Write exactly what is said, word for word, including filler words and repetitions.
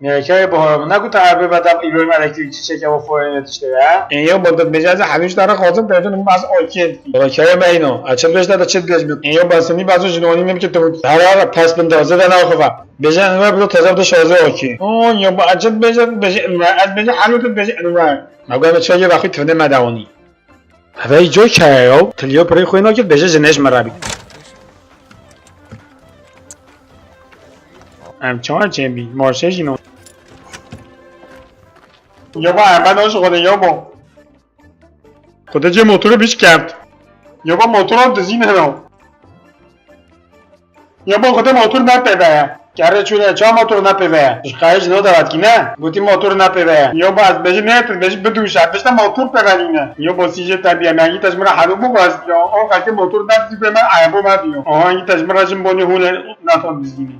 Nêkeyê Buhar, min negot erbê beda îroyê me elektrîkçî çêke û foyê tiştê ye. Ê yo, bo tu dibêje ez hevî ji te re xwazim, te jin bas okê dikî. Wala keye me îno, ez çi dibêj te, te çi dibêj min? Ê yo, ben senî bazo jinwanî ne bike tu. Her her pes bin dazê de naxive. Bêje Enwer, bilo taze bi şazê okê. O yo, ba ez çi dibêje, tu dibêje Enwer, ez bêje Helo, tu dibêje Enwer. Me got me çi ye, vexwî tivnê me dewanî. Heveyî coy keye yo, tiliyo pirê xwe nakir, bêje jinê ji min re bî. Em çawa çê bî? Marşê jî no. Yo ba, em ben o ji xwe de yo bo. Xwe de cê motorê bişkeft. Yo ba, motoro dizîne no. Yo ba, xwe de motor ne pêve ye. Kerê çûne, ça motor ne pêve ye? Ji qayê ji no dawet kî ne? Gotî motor ne pêve ye. Yo ba, ez bêjî ne, tu bêjî bidûşe. Bişte motor pêve nîne. Yo ba, sî jê te bîye, me yî te ji min re helo bû bas. Yo, o qelkê motor ne dî pê me, ayebo me diyo. Oha yî te ji min re jin bonê hûne, naton dizîne.